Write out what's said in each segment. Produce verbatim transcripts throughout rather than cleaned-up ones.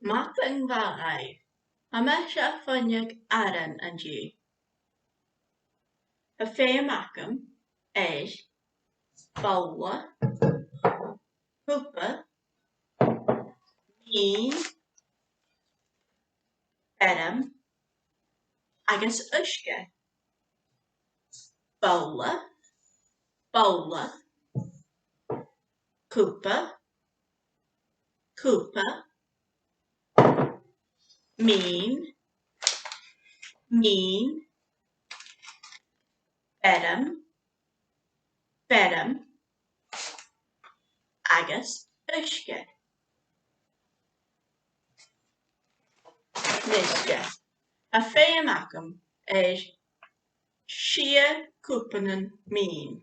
Madainn mhath. Tha mise a' fuineadh aran an-diugh. Tha feum agam air bobhla, cupa, min, beirm agus uisge. Bobhla, bobhla. Cupa, cupa. Min, min. Beirm, beirm. Agus uisge. Nise, tha feum agam air sia cupannan min.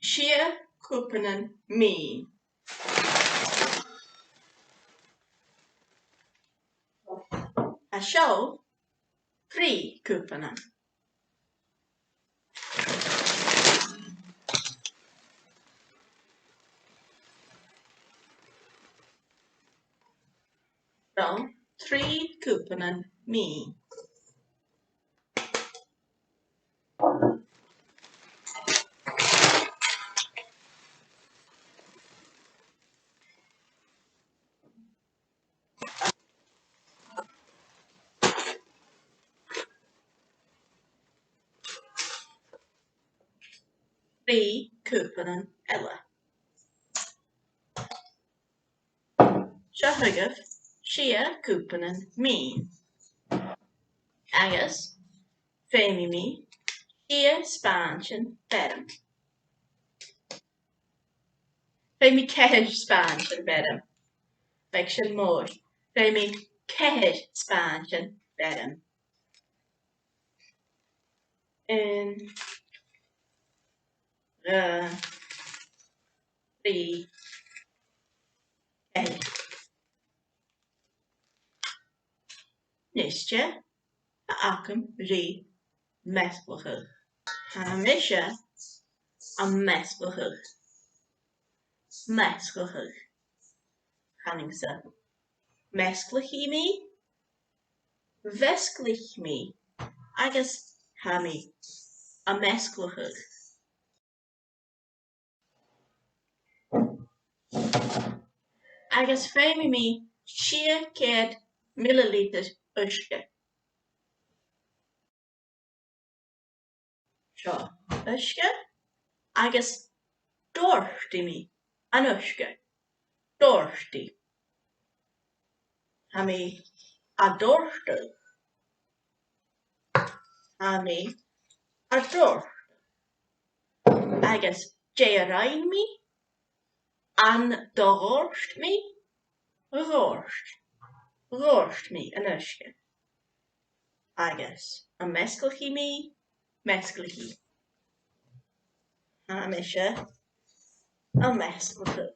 Sia cupannan min. Tha seo trì cupannan. Seo trì cupannan min. Trì cupannan eile. Seo agaibh sia cupannan min. Agus feumaidh mi sia spàintean beirm. Feumaidh mi ceithir spàintean beirm. Bidh sin mòr. Feumaidh mi ceithir spàintean beirm. Aon, dhà, trì, ceithir. Nise, tha agam ri measgachadh. Tha mise a' measgachadh. Measgachadh. Chanainn-sa. Measgaichidh mi, mheasgaichidh mi, agus tha mi a' measgachadh. Agus feumaidh mi sia ceud millilitir uisge. Seo uisge, agus dòirtidh mi an uisge. Dòirtidh. Tha mi a' dòrtadh. Tha mi a' dòrtadh. Agus dè a rinn mi? An do dhòirt mi? Dhòirt. Dhòirt mi an uisge. Agus am measgaichidh mi? Measgaichidh. Tha mise a' measgachadh.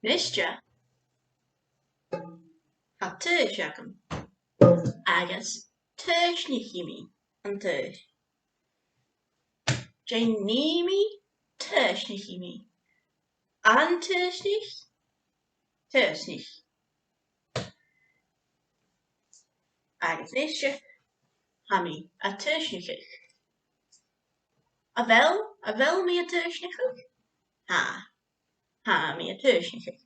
Nise, tha taois agam, agus taoisnichidh mi an taois. Dè nì mi? Taoisnichidh mi. An taoisnich? Taoisnich. Agus nise, tha mi a' taoisneachadh. A bheil, a bheil mi a' taoisneachadh? Tha. Tha mi a' taoisneachadh.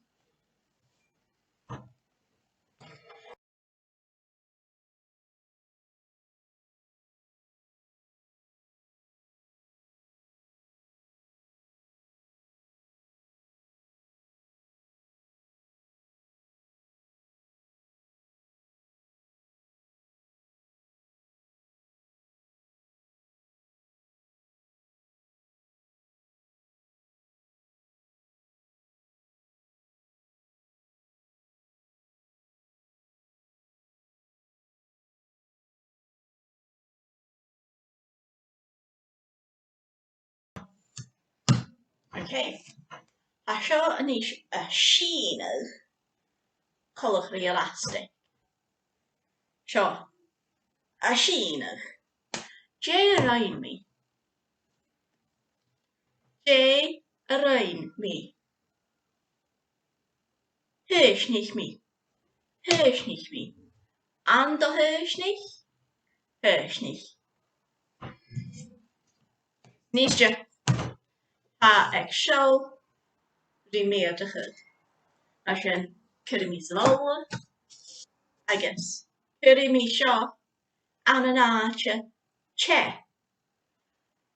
Ok. Tha seo a-nis a' sìneadh coltach ri elastic. Seo. A' sìneadh. Dè a rinn mi? Dè a rinn mi? Thòisich mi. Thòisich mi. An do thòisich? Thòisich. Nise, tha e aig seo ri m' aodach. Mar sin, cuiridh mi sa bhobhla, agus cuiridh mi seo ann an àite teth.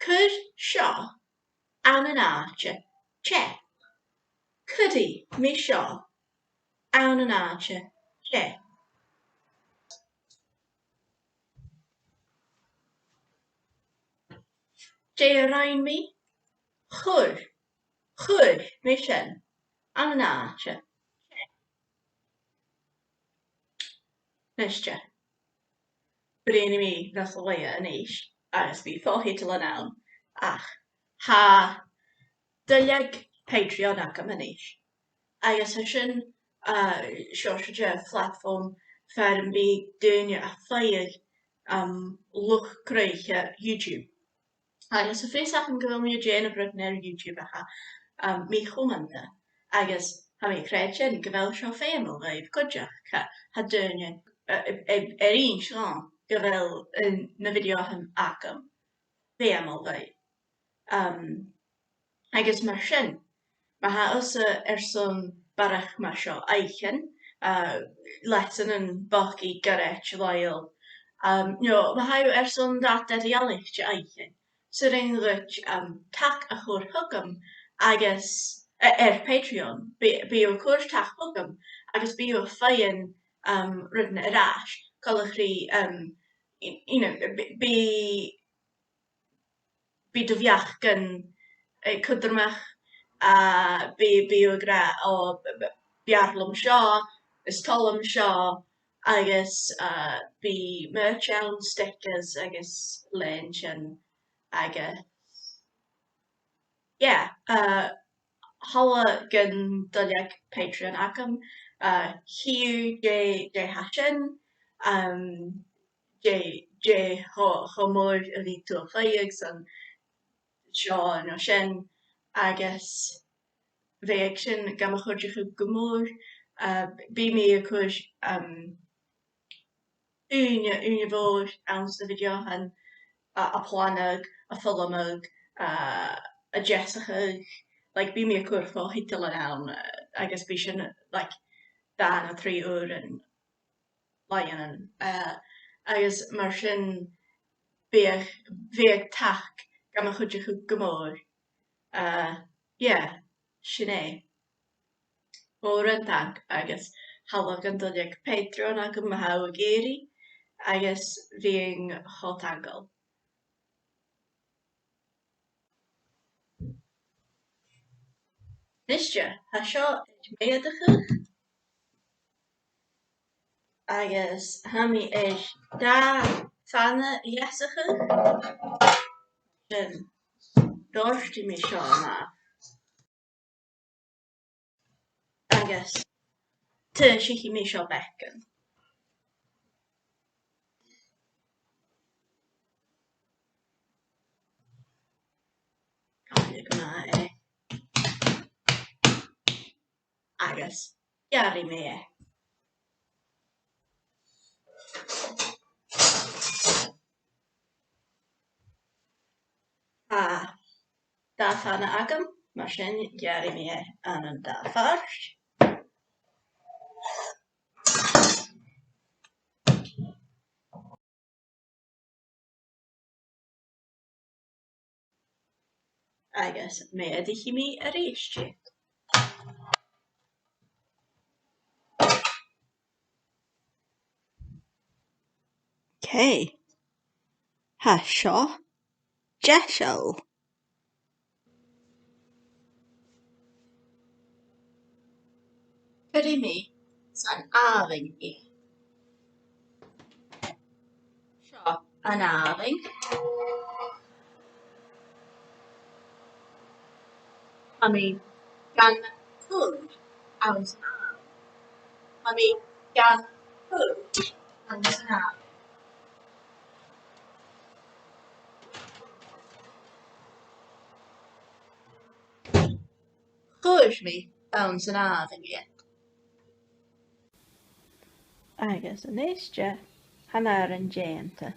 Cuir seo ann an àite teth. Cuiridh mi seo ann an àite teth. Dè a rinn mi? Chuir. Chuir mi sin ann an àite teth. Nise, bruidhnidh mi nas luaithe a-nis, agus bidh fo-thiotalan ann, ach tha duilleag Patreon agam a-nis. Agus tha sin, uh, seòrsa de phlatform far am bi daoine a' faighinn, um, luchd-cròiche YouTube. Agus tha fios agam gu bheil mi a' dèanamh rudan air YouTube a tha, um, mì-chumanta. Agus tha mi a' creidsinn gu bheil seo feumail dhuibh cuideachd. Tha, tha daoine, uh, a, a, air innse dhomh gu bheil, uh, na bhideothan agam feumail dhuibh. Um, agus mar sin, ma tha thusa airson barrachd mar seo fhaicinn, uh, leasanan bogaidh goirid làitheil, um, no ma tha thu airson dad eadar-dhealaichte fhaicinn, 's urrainn dhut, um, taic a chur thugam agus, a-, air Patreon, bidh, bidh thu a' cur taic thugam agus bidh thu a' faighinn, um, rudan air ais, coltach ri, um, y-, you know, bidh, bidh bidh do bheachdan, eh, cudromach, a bhith, bidh thu ag ràdh, o, b-, b-, b' fheàrr leam seo, is toil leam seo, agus, uh, bidh merch ann, stickers agus lèintean agus, yeah, uh, thalla gun duilleag Patreon agam, uh, chì thu dè, dè tha sin, um, dè, dè cho, cho mòr a bhiodh tu a' faighinn airson seo no sin, agus bhiodh sin gam chuideachadh gu mòr. Uh, bidh mi a' cur, um, ùine, ùine mhòr anns na bhideothan, a, a' planadh, a' filmeadh, a, a' deasachadh, like, bidh mi a' cur fo-thiotalan ann, uh, agus bidh sin, like, dhà no trì uairean làithean. Uh, agus mar sin bidh, bidh taic gam chuideachadh gu mòr. Uh, yeah, sin e. Mòran taing agus thalla gun duilleag Patreon agam ma tha thu ag iarraidh, agus bhithinn cho taingeil. Nise, tha seo air m' aodachadh, agus tha mi air dà phana dheasachadh. Sin, dòirtidh mi seo a-mach. Agus tòisichidh mi seo beagan. Càit a bheil e? Agus gearraidh mi e. Tha dà phana agam, mar sin gearraidh mi e ann an dà phàirt. Agus meudaichidh mi a-rithist e. Ok. Tha seo deiseil. Cuiridh mi san àmhainn e. Seo an àmhainn. Tha mi gan cur anns an àmhainn. Tha mi gan cur anns an àmhainn. Chuir mi anns an àmhainn iad. Agus a-nis, tha an t-òran dèanta.